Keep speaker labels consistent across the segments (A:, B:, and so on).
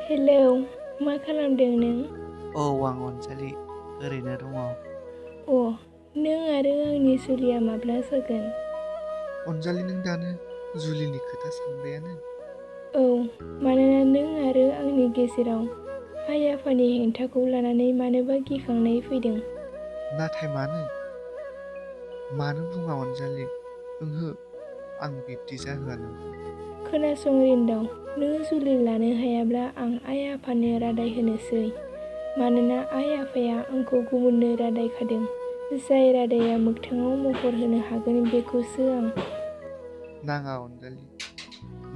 A: Hello, मा खालामदों नों?
B: औ आं अनजालि ओरैनो दङ।
A: अ, नों आरो आंनि जुलिया माब्ला जागोन?
B: अनजालि नों दानो जुलिनि खोथा सानबायानो?
A: औ, मानोना नों आरो आंनि गेजेराव आइ आफानि हेंथाखौ लानानै मानोबा गिखांनाय फैदों।
B: नाथाय मानो बुङा अनजालि? ओंहो, आं बिब्दि जाहोआ नोंखौ।
A: खोनासं रिन्दाव, नों जुलि लानो हायाब्ला आं आइ आफानो रादाय होनोसै। मानोना आइ आफाया आंखौ गुबुननो रादाय खादों। जाय रादाया मोगथाङाव महर होनो हागोन बेखौसो आं।
B: नाङा अनजालि,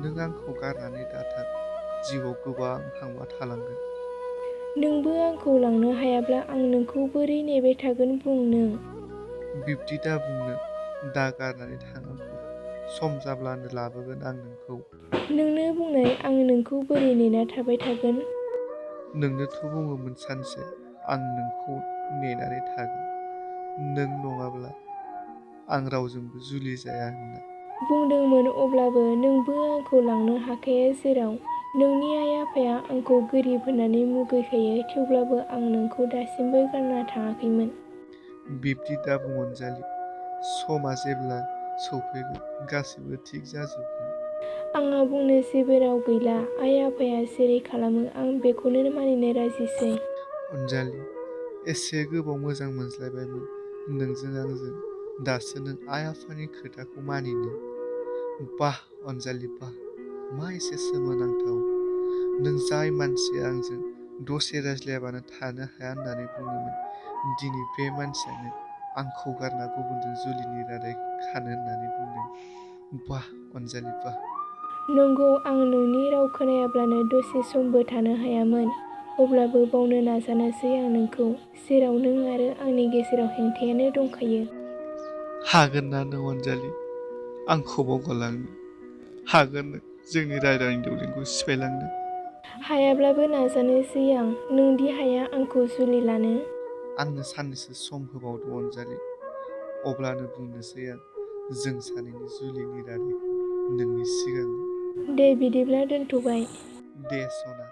B: नों आंखौ गारनानै दाथां। जिउआव गोबां हांमा थालांगोन।
A: नोंबो आंखौ लांनो हायाब्ला आं नोंखौ बोरै नेबाय थागोन बुं नों।
B: बिब्दि दा बुंनो, दा गारनानै थां आंखौ। सम जाब्लानो लाबोगोन आं नोंखौ।
A: नोंनो बुंनाय आं नोंखौ बोरै नेना थाबाय थागोन?
B: नोंनोथ' बुङोमोन सानसे आं नोंखौ नेनानै थागोन। नों नङाब्ला आं रावजोंबो जुलि जाया होनना।
A: बुंदोंमोन, अब्लाबो नोंबो आंखौ लांनो हाखाया जेराव नोंनि आइ आफाया आंखौ गोरिब होननानै मुगैखायो। थेवब्लाबो आं नोंखौ दासिमबो गारना थाङाखैमोन।
B: बिब्दि दा बुं अनजालि, समा जेब्ला सौफैगोन गासिबो थिग जाजोबगोन।
A: आंहा बुंनो जेबो राव गैला। आइ आफाया जेरै खालामो आं बेखौनो मानिनो राजिसै।
B: अनजालि, एसे गोबाव मोजां मोनज्लायबायमोन नोंजों आंजों। दासो नों आइ आफानि खोथाखौ मानिनो। बाह अनजालि बाह, मा एसे सोमोनांथाव। नों जाय मानसिया आंजों दसे रायज्लायाबानो थानो हाया होननानै बुङोमोन, दिनै बे मानसियानो आंखौ गारना गुबुनजों जुलिनि रादाय खानो होननानै बुंदों। बाह अनजालि बाह।
A: नंगौ, आं नोंनि राव खोनायाब्लानो दसे समबो थानो हायामोन। अब्लाबो बावनो नाजानोसै आं नोंखौ, जेराव नों आरो आंनि गेजेराव हेंथायानो दंखायो।
B: हागोन ना नों अनजालि आंखौ बावगारलांनो? हागोन नों जोंनि रायदानि दौलेंखौ सिफायलांनो?
A: हायाब्लाबो नाजानोसै आं। नोंदि हाया आंखौ जुलि लानो?
B: आंनो साननैसो सम होबावदो अनजालि, अब्लानो बुंनोसै आं जों सानैनि जुलिनि रादायखौ नोंनि सिगाङाव।
A: दे बिदिब्ला दोनथ'बाय।
B: दे सना।